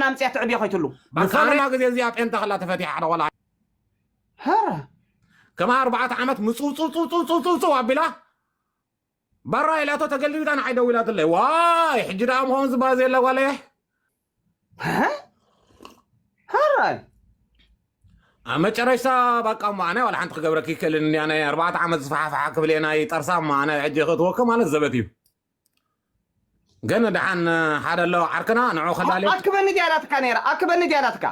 ኣምፅያ ትዕብዮ ከይትሉ ንፋለማ ግዜ እዚኣ ጴንጠ ከላ ተፈቲሓ ሓደ ቆልዓ ሀረ ከማ ኣርባዕተ ዓመት ምፅውፅውፅውፅውፅውፅው ኣቢላ ባራ ኢላቶ ተገልቢጣ ንዓይ ደዊላትለይ። ዋይ ሕጂ ደኣ ምኾን ዝባዜ የለ ጓለየ። ሀረ ኣብ መጨረሽታ ባቃ እሞ ኣነ ዋላ ሓንቲ ክገብረኪ ይክእልን እንዲ ኣነ ኣርባዕተ ዓመት ዝፈሓፍሓ ክብል እየ ናይ ጠርሳ እሞ ኣነ ሕጂ ክትወከ ማለት ዘበት እዩ። ግን ደሓን ሓደ ኣሎ ዓርክና ንዑ ከላልዮ ኣክበኒ ድያ ናትካ ነይራ ኣክበኒ ድያ ናትካ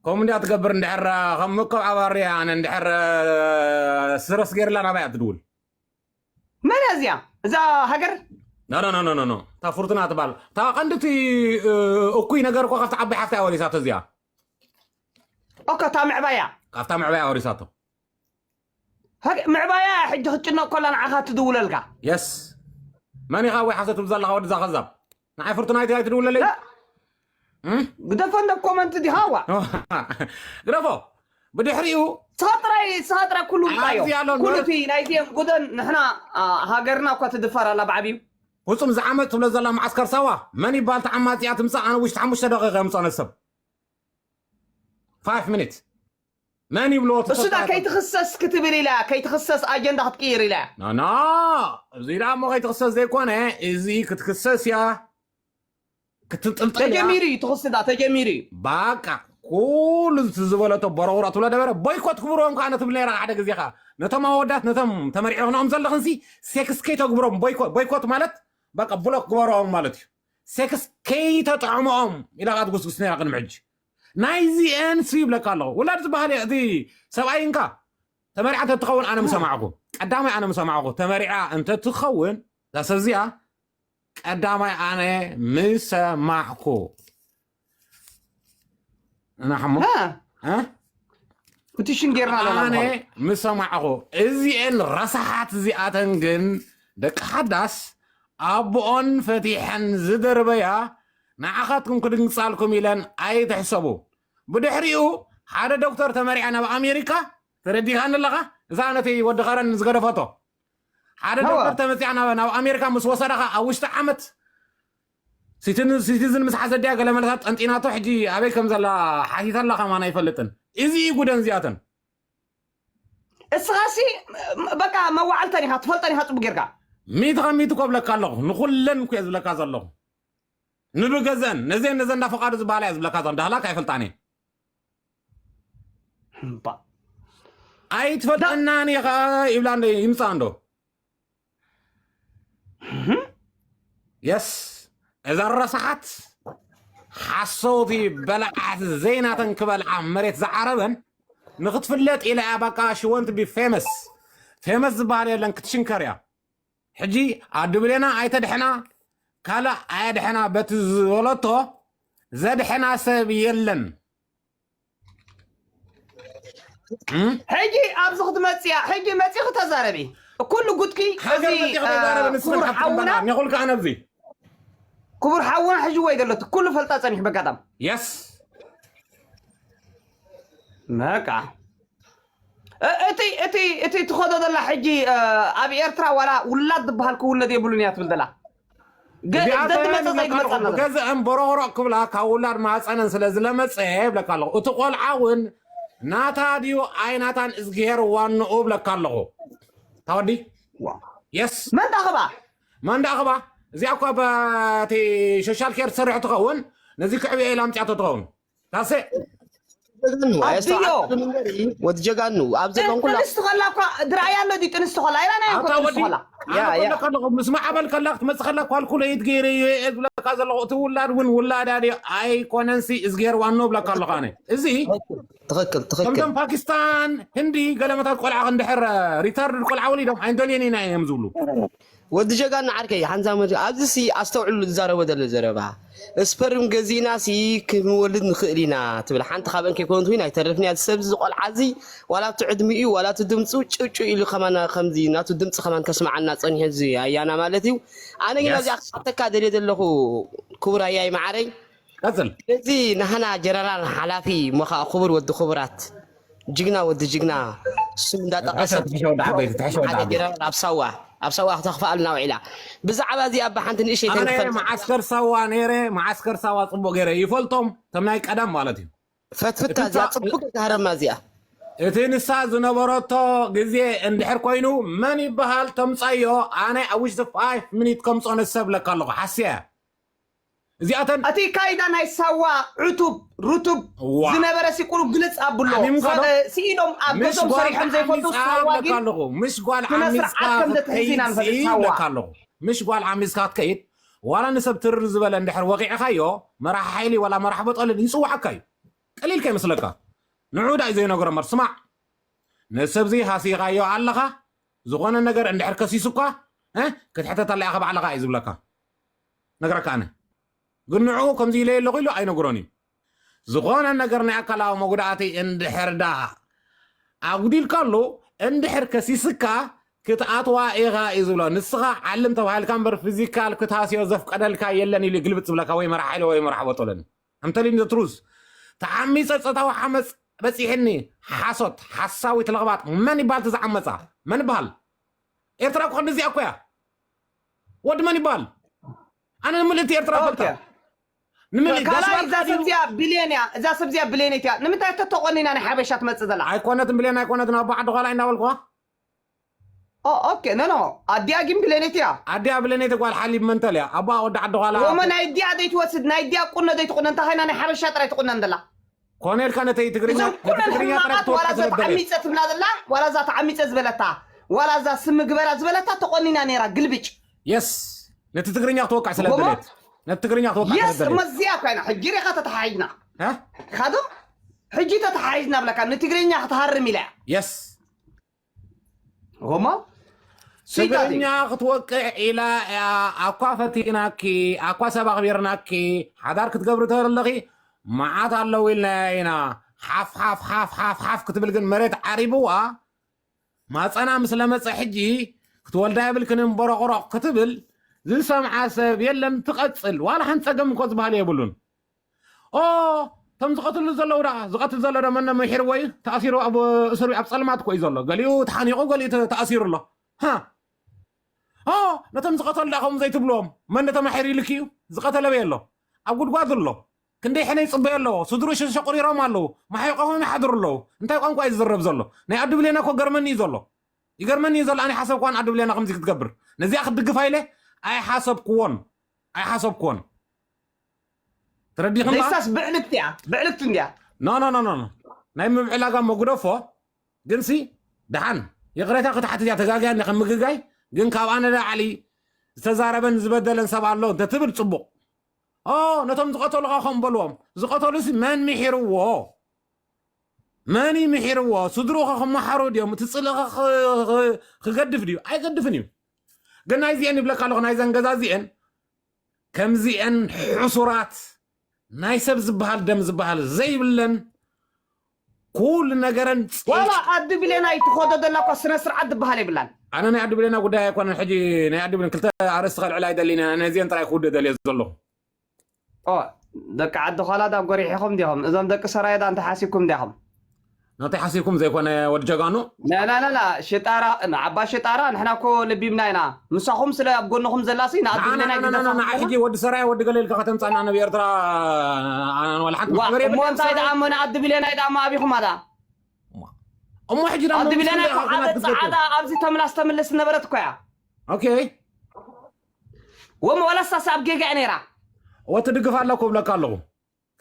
ከምኡ እንዲያ ትገብር እንድሕር ከም ምኮብ ኣባሪ ኣነ እንድሕር ስረስ ገይርላ ናባይ እያ ትድውል መን እያ እዚኣ እዛ ሃገር ኖ ኖ ኖ ኖ እታ ፍርቱና ትባል እታ ቀንድቲ እኩይ ነገር እኮ ካብቲ ዓባይ ሓፍታ እያ ወሪሳቶ እዚኣ ኦኮ እታ ምዕባያ ካብታ ምዕባያ ወሪሳቶ ምዕባያ ሕጂ ክትጭነቕ ኮላ ንዓኻ ትድውለልካ የስ መን ኢኻ ወይ ሓሰት ትብል ዘለኻ ወድዛ ከዛብ ንዓይ ፍርቱናይቲ ኣይትድውለለይ ግደፎ እንደ ኮመንት ዲኻ ዋ ግደፎ ብድሕሪኡ ስኻ ጥራይ ስኻ ጥራይ ኩሉ ምፃዮ ኩሉ እቲ ናይዚኦም ጉደን ንሕና ሃገርና እኳ ትድፈር ኣላ ብዓብዩ ፍፁም ዝዓመፅ ትብሎ ዘላ መዓስከር ሳዋ መን ይባል ተዓማፂያ ትምፃእ ኣነ ውሽጢ ሓሙሽተ ደቂቃ የምፃ ነሰብ ፋይፍ ሚኒት መን ይብልዎ እሱ ዳ ከይትኽሰስ ክትብል ኢላ ከይትኽሰስ ኣጀንዳ ክትቅይር ኢላ ና እዚ ዳ እሞ ከይትኽሰስ ዘይኮነ እዚ ክትክሰስ እያ ክትጥልጠል እያ ተጀሚሩ እዩ ትኽስዳ ተጀሚሩ እዩ ባቃ ኩሉ እቲ ዝበለቶ በረውሮ ትብሎ ደበረ ቦይኮት ክብርዎም ከዓ ነትብል ነይራ ሓደ ግዜ ከዓ ነቶም ኣወዳት ነቶም ተመሪዕኽንኦም ዘለኽንሲ ሴክስ ከይተግብሮም ቦይኮት ማለት በቃ ብሎክ ግበሮም ማለት እዩ ሴክስ ከይተጥዕምኦም ኢላ ከዓ ትጉስጉስ ነይራ ቅድሚ ሕጂ ናይዚኤን ሲ ይብለካ ኣለኹ ውላድ ዝበሃል እቲ ሰብኣይ እንካ ተመሪዓ እንተትኸውን ኣነ ምሰማዕኩ ቀዳማይ ኣነ ምሰማዕኩ ተመሪዓ እንተትኸውን እዛ ሰብ እዚኣ ቀዳማይ ኣነ ምሰማዕኩ እና ሓሞ እ? ቁቲሽን ጌርና ኣለና ኣነ ንኾን። ምሰማዕኹ እዚኤን ረሳሓት እዚኣተን ግን ደቂ ሓዳስ ኣቦኦን ፈቲሐን ዝደርበያ ንዓኻትኩም ክድንግፃልኩም ኢለን ኣይትሕሰቡ ብድሕሪኡ ሓደ ዶክተር ተመሪዐ ናብ ኣሜሪካ ተረዲኻኒ ኣለኻ እዛ ነቲ ወዲ ኸረን ዝገደፈቶ ሓደ ዶክተር ተመፂኣ ናብ ኣሜሪካ ምስ ወሰዳኻ ኣብ ውሽጢ ዓመት ሲቲዝን ምስ ሓሰድያ ገለ መለታት ጠንጢናቶ ሕጂ ኣበይ ከም ዘላ ሓቲታ ኣላ ከማን ኣይፈልጥን እዚ እዩ ጉደን እዚኣተን እስኻሲ በቃ መዋዕልተን ኢኻ ትፈልጠን ኢኻ ፅቡቅ ጌርካ ሚእቲ ካብ ሚእቲ ኮብለካ ኣለኹ ንኩለን ኩየ ዝብለካ ዘለኹ ንብገዘን ነዘን ነዘ እንዳፈቃዱ ዝበሃላ እየ ዝብለካ ዘለኹ ዳህላክ ኣይፈልጣን እየ ኣይትፈልጠናን ኢኻ ይብላ ይምፃ እንዶ የስ እዛ ረሳሓት ሓሰውቲ በላዓት ዘይናተን ክበልዓ መሬት ዝዓረበን ንክትፍለጥ ኢላ እያ በቃ ሽወንት ቢ ፌመስ ፌመስ ዝበሃል የለን ክትሽንከር እያ ሕጂ ኣዱ ብሌና ኣይተድሕና ካልእ ኣየድሕና በቲ ዝበለቶ ዘድሕና ሰብ የለን ሕጂ ኣብዚ ክትመፅያ ሕጂ መፂኺ ተዛረቢ ኩሉ ጉድኪ እዚ ክቡር ሓውና ነኹልካ ኣነ ኣብዚ ክቡር ሓውና ሕጂ ወይ ዘሎ ኩሉ ፈልጣ ፀኒሑ በጋጣም የስ በቃ እቲ እቲ እቲ ትኸዶ ዘላ ሕጂ ኣብ ኤርትራ ዋላ ውላድ ዝበሃል ክውለድ የብሉን እያ ትብል ዘላ ብገዝአን በሮሮቅ ክብላ ካብ ውላድ ማፀነን ስለ ዝለመፀ ይብለካ ኣለኹ እቲ ቆልዓ እውን ናታ ድዩ ኣይ ናታን እዝግሄር ዋንኡ ብለካ ኣለኹ ታወዲ የስ መን ዳኽባ መን ዳኽባ እዚኣ እኳ በቲ ሶሻል ኬር ትሰርሕ ትኸውን ነዚ ክዕብዮ ኢላ ምፅያቶ ትኸውን ካሰ ጀጋኑ ኣየስተውዓልኩም እምበሪ ወዲ ጀጋኑ ኣብ ዘለኹም ኩላ ጥንስቲ ከላ እኳ ድረኣያ ኣሎ ድዩ ጥንስቲ ከላ ኢላ ናይ እኮ ኣታ ጥንስቲ ወዲ ከላ ኣነ ያ፣ ያ። ከለኹ ኣለኹ ምስ ማዕበል ከላ ክትመፅእ ከላ ኳልኩሌት ገይረ እየ ዝብለካ ዘለኹ እቲ ውላድ እውን ውላዳ ድዩ ኣይኮነንሲ እዝጌር ዋኖ ብለካ ኣለኹ ኣነ እዚ ትኽክል ትኽክል ከምቶም ፓኪስታን ህንዲ ገለመታት ቆልዓ ክንድሕር ሪታርድ ቆልዓ ወሊዶም ኣይንደልየን ኢና እዮም ዝብሉ ወዲ ጀጋና ዓርከይ ሓንዛ መ ኣብዚ ሲ ኣስተውዕሉ ዝዛረቦ ዘሎ ዘረባ ስፐርም ገዚእና ሲ ክንወልድ ንኽእል ኢና ትብል ሓንቲ ካብአን ከይኮነት እውን ኣይተርፍን እያ ሰብ ዝቆልዓ እዚ ዋላ እቲ ዕድሚኡ ዋላ እቲ ድምፁ ጭውጭው ኢሉ ከማን ከምዚ ናቱ ድምፂ ከማን ከስማዓና ፀኒሑ እዚ ኣያና ማለት እዩ ኣነ ግን ኣብዚኣ ክሓተካ ደልየ ዘለኹ ክቡር ኣያይ መዓረይ ቀፅል እዚ ናህና ጀነራል ሓላፊ እሞ ከዓ ክቡር ወዲ ክቡራት ጅግና ወዲ ጅግና ስም እንዳጠቀሰ ሓደ ጀነራል ኣብ ሳዋ ኣብ ሳዋ ክተኽፍኣልና ውዒላ። ብዛዕባ እዚኣ ብሓንቲ ንእሸተይ ኣነ ንፈልጥ። መዓስከር ሳዋ ነይረ። መዓስከር ሳዋ ጽቡቕ ገይረ ይፈልጦም፣ ከም ናይ ቀደም ማለት እዩ። ፈትፍታ እቲ እዚኣ ሳ- ጽቡቅ ተሃረማ እዚኣ። እቲ ንሳ ዝነበረቶ ግዜ እንድሕር ኮይኑ መን ይበሃል ተምጻዮ? ኣነ ኣብ ውሽጢ ፋይፍ ሚኒት ከምጾ ነሰብ ለካ ኣለኹ ሓስያ። እዚኣተን እቲ ካይዳ ናይ ሳዋ ዕቱብ ርቱብ ዋ። ዝነበረ ሲ ቁሩብ ግልጽ ኣብሎ ዓሚምካ ዶ? ስኢኖም ኣብ ምሽ ገዞም ጓል ሰሪሖም ዘይፈልጡ ዓሚጻ ሳዋ ኣለካ ግን ኣለኹ። ምሽ ጓል ስነ ዓሚጻ ስርዓት ከም ዘትሕዝ ኢና ንፈልጥ ክትከይድ ሳዋ። ኣለካ ኣለኹ። ምሽ ጓል ዓሚጽካ ክትከይድ ዋላ ንሰብ ትርር ዝበለ እንድሕር ወቂዕኻዮ መራሕ ሓይሊ ዋላ መራሕ በጠልን ይጽዋዓካ እዩ። ቀሊል ከይመስለካ። ንዑ ዳይ ዘይነግሮ እምበር ስማዕ። ነሰብዚ ሃሲኻዮ ኣለኻ ዝኾነ ነገር እንድሕር ከሲሱካ እ? ክትሕተት ኣለካ ባዕልኻ እዩ ዝብለካ። ነግረካ ኣነ። ግን ንዑ ከምዚ ኢለ ኣለኹ ኢሉ ኣይነግሮን እዩ። ዝኾነ ነገር ናይ ኣካላዊ መጉዳእቲ እንድሕር ዳ ኣጉዲልካሉ እንድሕር ከሲስካ ክትኣትዋ ኢኻ እዩ ዝብሎ። ንስኻ ዓልም ተባሂልካ እምበር ፊዚካል ክትሃስዮ ዘፍቀደልካ የለን ኢሉ ግልብጥ ዝብለካ ወይ መራሕ ሓይሊ ወይ መራሕ በጦለን። I'm telling you the truth። ተዓሚፀ ፆታዊ ሓመፅ በፂሕኒ ሓሶት ሓሳዊት ለኽባጥ መን ይበሃል እቲ ዝዓመፃ? መን ይበሃል? ኤርትራ እኮ ክንዲዚኣ እኮ እያ። ወዲ መን ይበሃል? ኣነ ንምልእቲ ኤርትራ ፈልጣ ኦኬ። ንምልእቲ ካልኣይ ጋሽ እዛ ሰብ እዚኣ ብሌን እያ። እዛ ሰብ እዚኣ ብሌን እያ። ንምንታይ ተተቆኒና ናይ ሓበሻ ትመጽእ ዘላ? ኣይኮነትን ብሌን ኣይኮነትን ኣቦ ዓዲ ጓላ ኣይናበልኩዋ ኦ ኦኬ ኖ ኖ ኣዲኣ ግን ብሌን እያ። ኣዲኣ ብሌን ተጓል ሓሊብ መንተል እያ ኣቦኣ ወዲ ዓዲ ጓላ ወሞ ናይ ኣዲኣ ዘይትወስድ ናይ ኣዲኣ ቁኖ ዘይትቁነ እንታይ ኮይና ናይ ሓበሻ ጥራይ ትቁነን ዘላ? ኮነ ኢልካ ነተይ ትግርኛ እዞም ነቲ ኩለን ትግርኛ ጥራይ ሕማቃት ዋላ ክትወቅዕ እዛ ስለ ደለየት ተዓሚፀ ትብላ ዘላ ዋላ እዛ ተዓሚፀ ዝበለታ ዋላ እዛ ስም ግበራ ዝበለታ ተቆኒና ነይራ ግልብጭ። የስ ነቲ ትግርኛ ክትወቅዕ ስለ ወሞ ደለየት ነቲ ትግርኛ ክትወቅዕ ስለ የስ ደለየት እሞ እዚኣ ኮይና ሕጂ ሪኻ ተተሓሒዝና እ? ካዶ ሕጂ ተተሓሒዝና ብለካ ንትግርኛ ክትሃርም ኢላ እያ። የስ ወሞ ሲታዲ ትግርኛ ክትወቅዕ ኢላ እያ። ኣኳ ፈቲናኪ ኣኳ ሰብ ኣኽቢርናኪ ሓዳር ክትገብሪ ተለኺ መዓት ኣለዉ ኢልናያ ኢና። ሓፍ ሓፍ ሓፍ ሓፍ ሓፍ ክትብል ግን መሬት ዓሪብዋ ማፀና ምስ ለመፀ ሕጂ ክትወልዳ የብልክንን ቦሮቆሮቕ ክትብል ዝሰምዓ ሰብ የለን። ትቐፅል ዋላ ሓንቲ ፀገም እኮ ዝበሃል የብሉን። ኦ እቶም ዝቐትሉ ዘለዉ ደኣ ዝቐትል ዘሎ ዶ መነ ምሒርዎ እዩ ተኣሲሩ ኣብ እስሩ ኣብ ፀልማት እኮ እዩ ዘሎ። ገሊኡ ተሓኒቑ ገሊኡ ተ- ተኣሲሩ ኣሎ። ሃ ኦ ነቶም ዝቐተሉ ደኣ ከምኡ ዘይትብልዎም። መን ተማሒሩ ኢልኪ እዩ ዝቐተለ በይ ኣሎ ኣብ ጉድጓድ ኣሎ። ክንደይ ሕነ ይፅበዮ ኣለዎ ስድሩ ሸሸቁሪሮም ኣለዉ። ማሒቆም ይሓድሩ ኣለዉ። እንታይ ቋንቋ እዩ ዝዝረብ ዘሎ? ናይ ኣዲ ብሌና እኮ ገርመኒ እዩ ዘሎ። ይገርመኒ እዩ ዘሎ ኣነ ሓሰብኳን ኣዲ ብሌና ከምዚ ክትገብር ነዚኣ ክትድግፋ ኢለ ኣይሓሰብክዎን ኣይሓሰብክዎን። ተረዲኽና ደስታስ ብዕልክቲ እያ ብዕልክቲ እንዲያ። ኖ ኖ ኖ ኖ ኖ ናይ ምብዕላጋ መጉደፎ ግንሲ ደሓን ይቕሬታ ክትሓትት እያ ተጋግያ እንዲያ ከም ምግጋይ ግን ካብ ኣነ ላዕሊ ዝተዛረበን ዝበደለን ሰብ ኣሎ እንተትብል ፅቡቕ። ኦ ነቶም ዝቐተሉኻ ከም በልዎም ዝቐተሉሲ መን ምሒርዎ? መን እዩ ምሒርዎ? ስድርኡ ከ ክመሓሩ ድዮም? እቲ ፅልኢ ከ ክ- ክ- ክገድፍ ድዩ? ኣይገድፍን እዩ። ግን ናይዚአን ይብለካ ኣለኹ ናይዘን ገዛ እዚአን ከምዚአን ሕሱራት ናይ ሰብ ዝበሃል ደም ዝበሃል ዘይብለን ኩሉ ነገረን ዋላ ኣዲ ብሌና ይትኸዶ ዘላ እኳ ስነ ስርዓት ዝበሃል የብላን። ኣነ ናይ ኣዲ ብሌና ጉዳይ ኣይኮነን። ሕጂ ናይ ኣዲ ብሌን ክልተ ኣርእስቲ ከልዕል ኣይደልን እየ። ነዚአን ጥራይ ክውደ ደልየ ዘለኹ። ኦ ደቂ ዓዲ ኳላ ዳ ጎሪሕኹም ዲኹም? እዞም ደቂ ሰራየ ዳ እንተሓሲብኩም ዲኹም? ናተይ ሓሲብኩም ዘይኮነ ወዲ ጀጋኑ ላላላላ ሽጣራ ዓባ ሽጣራ ንሕና እኮ ለቢብና ኢና። ምሳኹም ስለ ኣብ ጎንኹም ዘላሲ ንኣዲ ብሌና ንዓ ሕጂ ወዲ ሰራየ ወዲ ገለ ኢልካ ከተምፃና ናብ ኤርትራ። ኣነ ዋላ ሓንቲ ማሕበር እሞ እንታይ የብለይ። ደኣ እሞ ንኣዲ ብሌና ደኣ እሞ ኣቢኹም ኣዳ እሞ ሕጂ ደኣ ኣዲ መንግስቲ ብሌና እንታይ እኮ ኣኹና ሓደ ክትገብር? ፃዕዳ ኣብዚ ተምላስ ተምልስ ዝነበረት እኮ እያ። ኦኬ ወሞ ወላ ሳሳ ኣብ ጌጋ እያ ነይራ። ወትድግፋ ኣለኩ እብለካ ኣለኹ።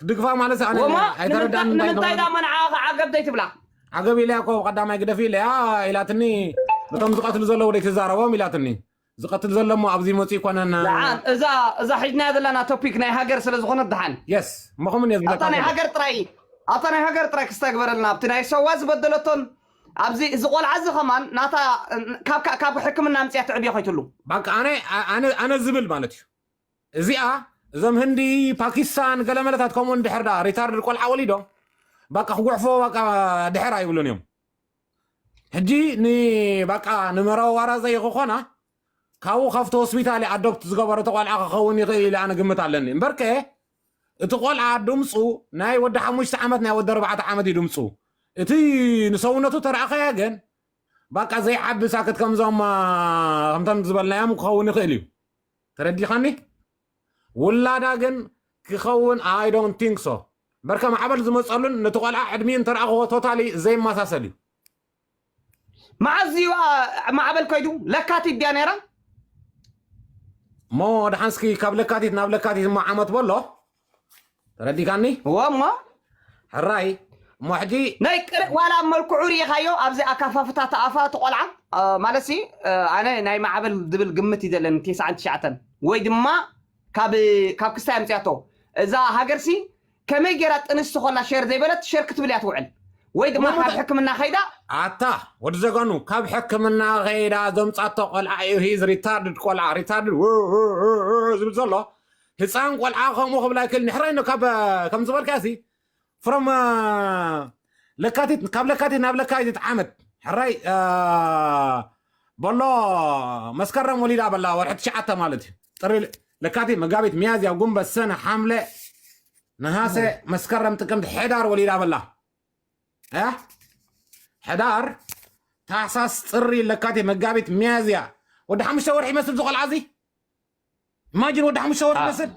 ትድግፋ ማለት ኣነ ወሞ ኣይተረዳእን እንታይ ንምንታይ ነው። ዳ መን ዓኻ ዓገብ ዘይትብላ? ዓገብ ኢለያ እኮ ቀዳማይ ግደፍ ኢለያ ኢላትኒ። ነቶም ዝቐትሉ ዘለዉ ደይ ትዛረቦም ኢላትኒ። ዝቐትል ዘሎ እሞ ኣብዚ መፂኡ ይኮነን። ደሓን እዛ እዛ ሒዝናያ ዘለና ቶፒክ ናይ ሃገር ስለ ዝኾነት ደሓን የስ እሞ ከምኡ እየ ዝብለካ ኣብታ ናይ ዘለኹ። ሃገር ጥራይ ኣብታ ናይ ሃገር ጥራይ ክስተግበረልና ኣብቲ ናይ ሰዋ ዝበደለቶን ኣብዚ እዚ ቆልዓ እዚ ከማን ናታ ካብ ካብ ሕክምና ምፅያ ትዕብዮ ከይትሉ በቃ ኣነ ኣነ ኣነ ዝብል ማለት እዩ። እዚኣ እዞም ህንዲ ፓኪስታን ገለመለታት ከምኡ እንድሕር ዳ ሪታርድ ቆልዓ ወሊዶም በቃ ክጉሕፎ በቃ ድሕር ኣይብሉን እዮም። ሕጂ ንበቃ ንመረዋራ ዘይክኾና ካብኡ ካብቲ ሆስፒታል ኣዶፕት ዝገበረቶ ቆልዓ ክኸውን ይኽእል ኢለ ኣነ ግምት ኣለኒ። እምበርከ እቲ ቆልዓ ድምፁ ናይ ወዲ ሓሙሽተ ዓመት ናይ ወዲ ኣርባዕተ ዓመት እዩ ድምፁ። እቲ ንሰውነቱ ተረኣኸያ ግን ባቃ ዘይዓቢ ሳክት ከምዞም ከምቶም ዝበልናዮም ክኸውን ይኽእል እዩ። ተረዲኻኒ? ውላዳ ግን ክኸውን I don't think so። በርከ ማዕበል ዝመፀሉን ነቲ ቆልዓ ዕድሚኡ እንተረኣኽዎ ቶታሊ ዘይመሳሰል እዩ። መዓዝ እዩ ማዕበል ኮይዱ? ለካቲት ድያ ነይራ? እሞ ደሓንስኪ ካብ ለካቲት ናብ ለካቲት እሞ ዓመት በሎ። ተረዲካኒ? እሞ ሕራይ እሞ ሕጂ ናይ ቅርእ ዋላ መልክዑ ሪኢኻዮ ኣብዚ ኣካፋፍታ ተኣፋ እቲ ቆልዓ ማለት ሲ ኣነ ናይ ማዕበል ዝብል ግምት እዩ ዘለኒ ተስዓን ትሽዓተን ወይ ድማ ካብ ካብ ክስታይ ኣምፅያቶ እዛ ሃገር ሲ ከመይ ጌራ ጥንስቲ ኮላ ሸር ዘይበለት ሸር ክትብል እያ ትውዕል ወይ ድማ ካብ ሕክምና ከይዳ ኣታ ወዲ ዘገኑ ካብ ሕክምና ከይዳ ዘምፃቶ ቆልዓ እዩ ሂዝ ሪታርድድ ቆልዓ ሪታርድድ ዝብል ዘሎ ህፃን ቆልዓ ከምኡ ክብላ ይክእል ንሕራይ ካብ ከም ዝበልካ ሲ ፍሮም ለካቲት ካብ ለካቲት ናብ ለካቲት ዓመት ሕራይ በሎ መስከረም ወሊዳ በላ ወርሒ ትሽዓተ ማለት እዩ ጥሪ ለካቲት መጋቢት ሚያዝያ ጉንበት ሰነ ሓምለ ነሃሰ መስከረም ጥቅምቲ ሕዳር ወሊዳ በላ ሕዳር ታሕሳስ ጥሪ ለካቲት መጋቢት ሚያዝያ ወዲ ሓሙሽተ ወርሒ ይመስል ዝቆልዓ እዚ ኢማጂን ወዲ ሓሙሽተ ወርሒ ይመስል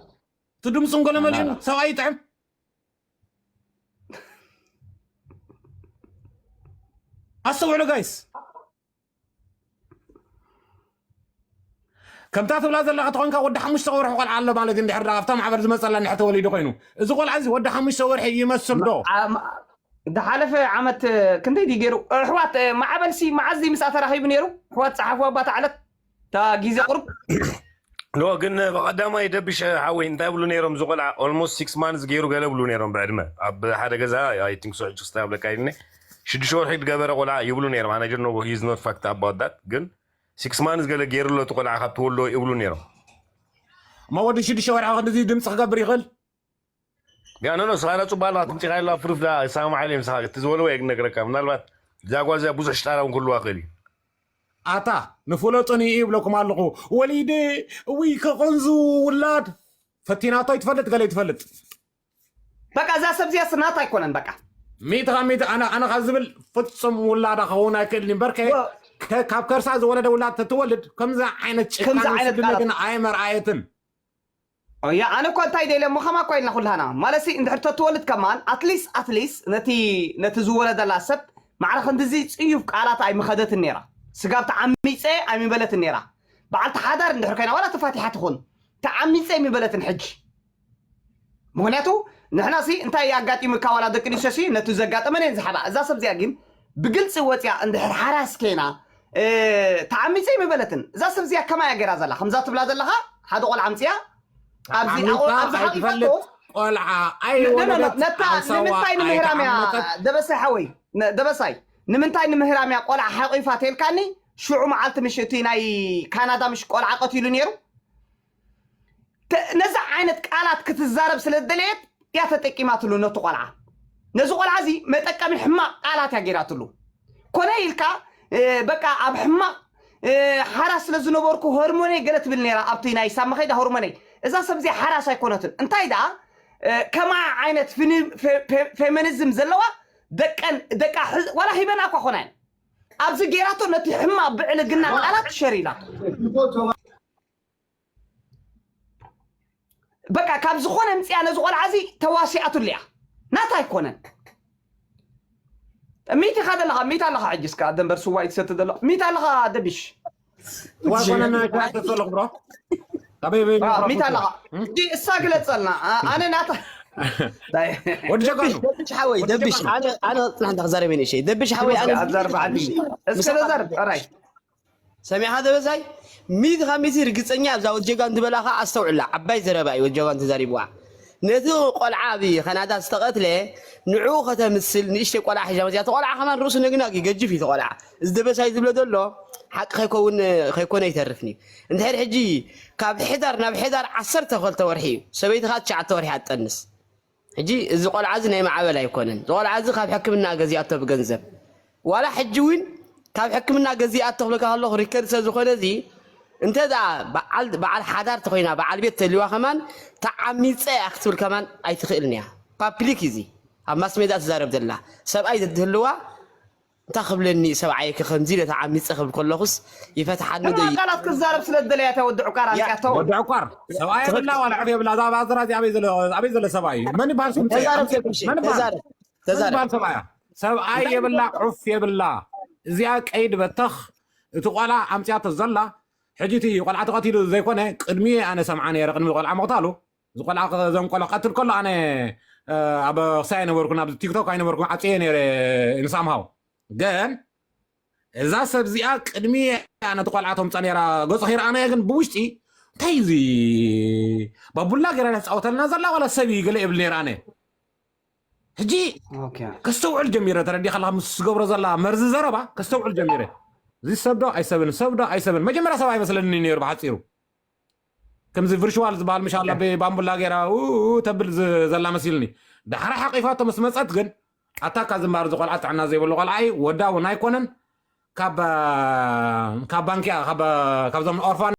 እቲ ድምፁ እንገለመሊኡ ሰብኣይ ይጥዕም ኣስተውዕሉ ጋይስ ከምታ ትብላ ዘለካ ተኮንካ ወዲ ሓሙሽተ ወርሒ ቆልዓ ኣሎ ማለት እዩ እንድሕር ኣብታ ማዕበር ዝመፀላ እንድሕር ተወሊዱ ኮይኑ እዚ ቆልዓ እዚ ወዲ ሓሙሽተ ወርሒ ይመስል ዶ ዝሓለፈ ዓመት ክንደይ ድዩ ገይሩ ኣሕዋት ማዕበልሲ መዓዝ ድዩ ምስኣ ተራኺቡ ነይሩ ኣሕዋት ፀሓፉ ኣባታ ዕለት እታ ግዜ ቁሩብ ኖ ግን ብቀዳማይ ደብሽ ሓወይ እንታይ ብሉ ነይሮም እዚ ቆልዓ almost six months ገይሩ ገለ ብሉ ነይሮም ብዕድመ ኣብ ሓደ ገዛ I think so ሕጂ ክስታይ ኣብለካ ኢልኒ ሽዱሽተ ወርሒ ዝገበረ ቆልዓ ይብሉ ነይሮም ኣነ ጀኖ he's not fact about that ግን six months ገለ ገይሩ ኣሎ እቲ ቆልዓ ካብ ትወልዶ ይብሉ ነይሮም እሞ ወዲ ሽዱሽተ ወርሒ ክንድዚ ድምፂ ክገብር ይኽእል ያ ኖ ኖ ስኻና ፅባል ትምፂኻ ኢላ ፍርፍዳ ሳሙ ዓሊ ምሳኻ እቲ ዝበለዎ የግነግረካ ምናልባት እዛ ጓል እዚኣ ብዙሕ ሽጣራ እውን ክህልዋ ክእል እዩ ኣታ ንፍለጡኒ ይብለኩም ኣለኹ ወሊደ እውይ ከቐንዙ ውላድ ፈቲናቶ ይትፈልጥ ገለ ይትፈልጥ በቃ እዛ ሰብ እዚኣ ስናት ኣይኮነን በቃ ሚእቲ ካብ ሚእቲ ኣነ ኣነ ካብ ዝብል ፍጹም ውላዳ ክኸውን ኣይክእልን እምበር ከ- ከ- ካብ ከርሳ ዝወለደ ውላድ ተትወልድ ከምዚ ዓይነት ከምዚ ጭካነ ዓይነት ስድነ ቃላት። ግን ኣይመርኣየትን ያ ኣነ እኮ እንታይ ደለ እሞ ከማ እኮ ኢልና ኩላና ማለሲ እንድሕር ተትወልድ ከማን ኣትሊስ ኣትሊስ ነቲ ነቲ ዝወለደላ ሰብ ማዕረ ክንድዚ ፅዩፍ ቃላት ኣይምኸደትን ነይራ ስጋብ ተዓሚፀ ኣይምበለትን ነይራ በዓልቲ ሓዳር እንድሕር ኮይና ዋላ ተፋቲሓ ትኹን ተዓሚፀ ኣይምበለትን ሕጂ ምክንያቱ ንሕና ሲ እንታይ ኣጋጢሙካ ዋላ ደቂ ኣንስትዮ ሲ ነቲ ዘጋጠመን እየን ዝሓባ እዛ ሰብ እዚኣ ግን ብግልፂ ወፅያ እንድሕር ሓራስ ከይና ተዓሚፀ ኣይምበለትን እዛ ሰብ እዚኣ ከማይ እያ ገይራ ዘላ ከምዛ ትብላ ዘለካ ሓደ ቆልዓ ኣምፅያ ኣብዚ ኣብዚ ሓቂፋቶ ቆልዓ ኣይወለደት ነታ ንምንታይ ንምህራም እያ ደበሳይ ሓወይ ደበሳይ ንምንታይ ንምህራም እያ ቆልዓ ሓቂፋ ተልካኒ ሽዑ መዓልቲ ምሽ እቲ ናይ ካናዳ ምሽ ቆልዓ ቀቲሉ ነይሩ ነዚ ዓይነት ቃላት ክትዛረብ ስለ ዝደለየት እያ ተጠቂማትሉ ነቲ ቆልዓ ነዚ ቆልዓ እዚ መጠቀሚ ሕማቅ ቃላት እያ ገይራትሉ ኮነ ኢልካ በቃ ኣብ ሕማቅ ሓራስ ስለ ዝነበርኩ ሆርሞነይ ገለ ትብል ነራ ኣብቲ ናይ ሳብ መኸይዳ ሆርሞነይ እዛ ሰብ እዚኣ ሓራስ ኣይኮነትን እንታይ ደኣ ከማ ዓይነት ፌሚኒዝም ዘለዋ ደቀን ደቃ ዋላ ሂበና እኳ ኮና ኣብዚ ገይራቶ ነቲ ሕማቅ ብዕልግና ቃላት ሸር ኢላቶ በቃ ካብ ዝኾነ ምፅያ ነዚ ቆልዓ እዚ ተዋሲኣትሉ እያ ናታ ኣይኮነን ሚት ኢኻ ዘለኻ ሚት ኣለኻ ሕጂ እስካ ደንበር ስዋ ይትሰቲ ዘሎ ሚት ኣለኻ ደቢሽ ዋኮነና ተሰለኹ ብሮ ሚት ኣለኻ ሕጂ እሳ ግለፀልና ኣነ ናታ ወዲ ጀጋኑ ደብሽ ሓወይ ደብሽ ኣነ ኣነ ፅናሕ እንዳ ክዛረብ እየ ደብሽ ሓወይ ኣነ ኣዛርብ ዓዲ እስከ ተዛርብ ራይ ሰሚዕኻ ደበሳይ ሚእቲ ካብ ሚእቲ ርግፀኛ ኣብዛ ወጀጋ እንትበላ ከዓ ኣስተውዕላ ዓባይ ዘረባ እዩ ወጀጋ እንተዛሪብዋ ነቲ ቆልዓ ኣብ ካናዳ ዝተቐትለ ንዕኡ ከተምስል ንእሽተይ ቆልዓ ሒዛ መፅያ እቲ ቆልዓ ከማን ርእሱ ነግናግ እዩ ገጅፍ እዩ እቲ ቆልዓ እዚ ደበሳይ ዝብሎ ዘሎ ሓቂ ከይከውን ከይኮነ ይተርፍኒ እንድሕር ሕጂ ካብ ሕዳር ናብ ሕዳር ዓሰርተ ክልተ ወርሒ እዩ ሰበይቲ ከዓ ትሽዓተ ወርሒ ኣትጠንስ ሕጂ እዚ ቆልዓ እዚ ናይ ማዕበል ኣይኮነን። እዚ ቆልዓ እዚ ካብ ሕክምና ገዚኣቶ ብገንዘብ። ዋላ ሕጂ እውን ካብ ሕክምና ገዚኣቶ ክብለካ ከለኹ ሪከርድ ስለ ዝኾነ እዚ እንተ ደኣ በዓል በዓል ሓዳር ተኾይና በዓል ቤት ተልዋ ከማን ተዓሚፀ እያ ክትብል ከማን ኣይትኽእልን እያ። ፓብሊክ እዚ ኣብ ማስ ሜድያ ትዛረብ ዘላ ሰብኣይ ዘትህልዋ እንታይ ክብለኒ ሰብኣይ ከምዚ ኢለ ተዓሚፀ ክብል ከለኹስ ይፈትሓኒ ዶ እዩ? ቃላት ክዛረብ ስለ ዝደለያ እታ ወዲ ዕቋር ኣምፅያቶ። ወዲ ዕቋር ሰብኣይ የብላ ዋላ ዕፍ የብላ። እዛ ባዝራ እዚ ኣበይ ዘሎ ኣበይ ዘሎ ሰብኣይ እዩ? መን ይበሃል ስም? ተዛረብ ተኩሽ መን ይበሃል? ተዛረብ መን ተዛረብ ይበሃል ሰብኣያ? ሰብኣይ የብላ ዕፍ የብላ። እዚኣ ቀይዲ በተኽ እቲ ቆልዓ ኣምፅያቶ ዘላ ሕጂ እቲ ቆልዓ ተቐቲሉ ዘይኮነ ቅድሚ ኣነ ሰምዓ ነይረ ቅድሚ ቆልዓ ምቕታሉ እዚ ቆልዓ ዘንቆሎ ቀትል ከሎ ኣነ ኣብ ክሳይ ኣይነበርኩን ኣብ ቲክቶክ ኣይነበርኩን ዓፅየ ነይረ ንሳምሃው ግን እዛ ሰብ እዚኣ ቅድሚ ኣነ እቲ ቆልዓ ተምፃ ነይራ ገፁ ከይረኣናዮ ግን ብውሽጢ እንታይ እዚ ባቡላ ገይራ ተፃወተልና ዘላ ዋላ ሰብ እዩ ገለ የብል ነይረ ኣነ ሕጂ ከስተውዕል ጀሚረ ተረዲኻ ምስ ዝገብሮ ዘላ መርዚ ዘረባ ከስተውዕል ጀሚረ እዚ ሰብ ዶ ኣይሰብን ሰብ ዶ ኣይሰብን መጀመርያ ሰብ ኣይመስለኒ ነይሩ ብሓፂሩ ከምዚ ቪርሽዋል ዝበሃል ምሻላ ብባምቡላ ገይራ ተብል ዘላ መሲልኒ ዳሕራ ሓቂፋቶ ምስ መፀት ግን ኣታ ካብ ዝምባር ዝቆልዓ ጥዕና ዘይብሉ ቆልዓ እዩ ወዳ እውን ኣይኮነን ካብ ካብ ባንኪያ ካብዞም ኦርፋን